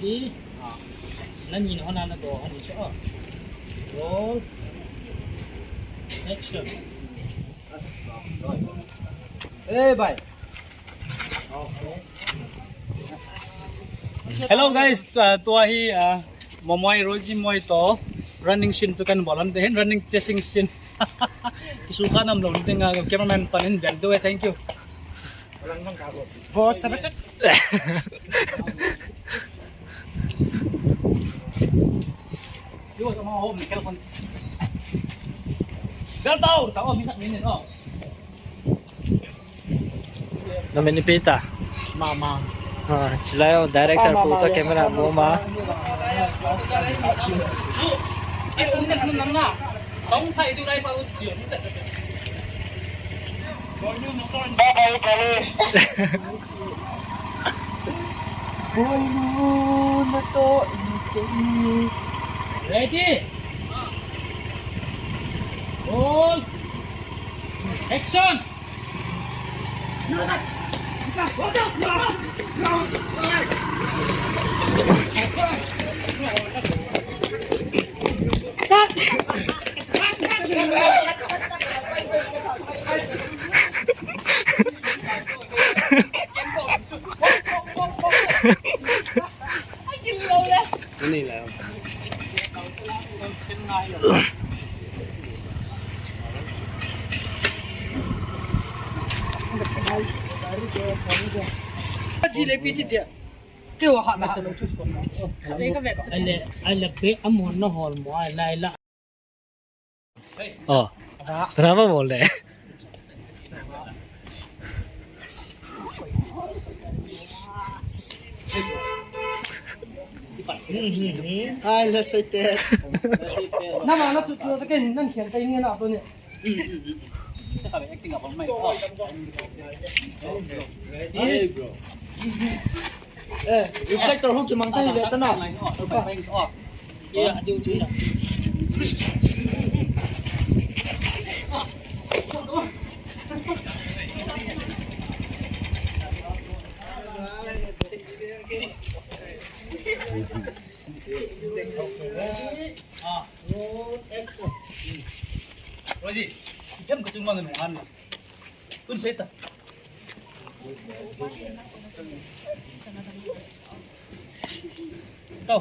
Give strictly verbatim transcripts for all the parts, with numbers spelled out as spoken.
Nani na hona na do hani so. Roll. Action. Hey, bhai. Hello guys, uh, tua hi uh, Momoi Roji Moi to running scene tu kan bolon te hin running chasing scene. Kisu kha nam lo ding uh, cameraman pan in bel do, thank you. Boss, sabi ka? Yo, tama ho, Michael kon. Bel tao, tao, minit, minit, oh. Namin ni Peter. Mama. Ha, chilai ho, director Mama, Peter, Mama, camera, Mama. Mama. Ready? Roll. Action. Ji le pi ti dia. Keiho ha na. Ai le, ai le be amon na hol mo ai lai la. Oh. Drama bol le. Ai la sai te. Na ma na tu tu sa ken nan khen tai ni na to ni. Hey, bro. Eh, reflector hu kimang ta hi ve ta na. Roji, ikem ka chungma nanu han. Kun seta. Kau.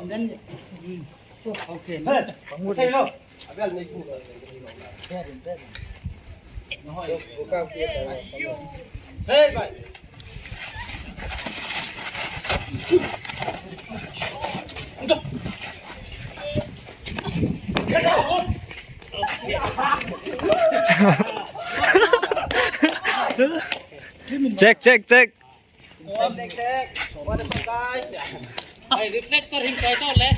Okay. Hey, say lo. Hey, bhai. Check, check, check. Check, check, check. What is up, guys? Hey, reflector hin kai to le.